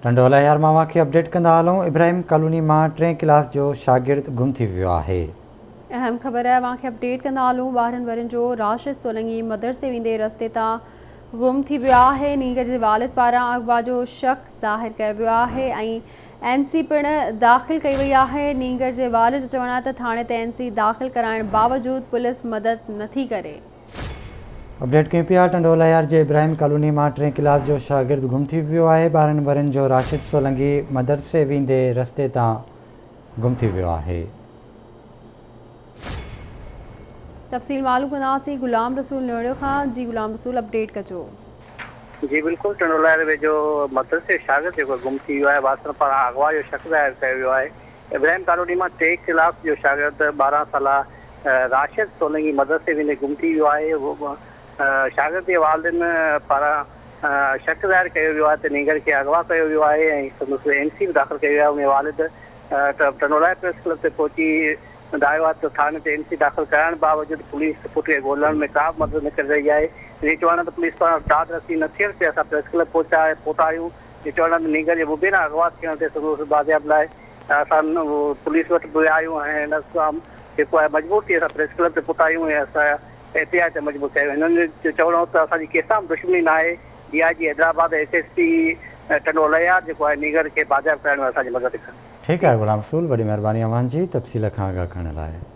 ٽنڊو الهيار مان اوهان کي اپڊيٽ ڪندا هلون ابراهيم ڪالوني مان ٽئين ڪلاس جو شاگرد گم ٿي ويو آهي. اهم خبر اوهان کي اپڊيٽ ڪندا هلون 12 ورهين جو راشد سولنگي مدرسي ويندي رستي تان گم ٿي ويو آهي نينگر جي والد پاران اغوا جو شڪ ظاهر ڪيو ويو آهي ۽ اين سي پڻ داخل ڪئي وئي آهي نينگر جي والد جو چوڻ آهي ته ٿاڻي تي اين سي داخل ڪرائڻ باوجود پوليس مدد نٿي ڪري. اپڊيٽ ڪيون پيا ٽنڊو الهيار جي ابراهيم ڪالوني مان ٽئين ڪلاس جو شاگرد گم ٿي ويو آهي 12 ورهين جو راشد سولنگي مدرسي ويندي رستي تان گم ٿي ويو آهي. تفصيل معلوم ڪنداسين غلام رسول نوڙيو کان جي غلام رسول اپڊيٽ ڪجو. جي بلڪل ٽنڊو الهيار ويجهو مدرسي جو شاگرد جيڪو گم ٿي ويو آهي وارثن پاران اغوا جو شڪ ظاهر ڪيو ويو آهي ابراهيم ڪالوني مان ٽي ڪلاس جو شاگرد 12 سالا راشد سولنگي مدرسي ويندي گم ٿي ويو آهي. شاگرد جي والدين پاران شڪ ظاهر ڪيو ويو آهي ته نينگر کي اغوا ڪيو ويو آهي ۽ سندس اين سي به داخل ڪئي وئي آهي. ان جي والد ٽنڊولاهي پريس ڪلب تي پهچي ٻڌايو آهي ته ٿاڻي تي اين سي داخل ڪرائڻ باوجود پوليس پٽ کي ڳولڻ ۾ ڪا به مدد نه ڪري رهي آهي. هن جو چوڻ آهي ته پوليس پاران داد رسي نه ٿيڻ تي اسان پريس ڪلب پهتا آهيون. جو چوڻ آهي ته نينگر جي مبينا اغوا ٿيڻ تي سندس بازياب لاء اسان پوليس وٽ به ويا آهيون ۽ هن سان جيڪو آهي مجبور ٿي اسان پريس ڪلب تي پهتا آهيون ۽ اسان احتجاج تي مجبور ٿيا آهيون. هنن جو چوڻ هو ته اسان جي ڪنهن سان به دشمني نه آهي، D I G Hyderabad ۽ S S P Tando Allahyar جيڪو آهي نينگر کي بازياب ڪرائڻ ۾ اسان جي مدد ڪن. ٺيڪ آهي غلام رسول وڏي مهرباني اوهان جي تفصيل کان آگاهه ڪرڻ لاء.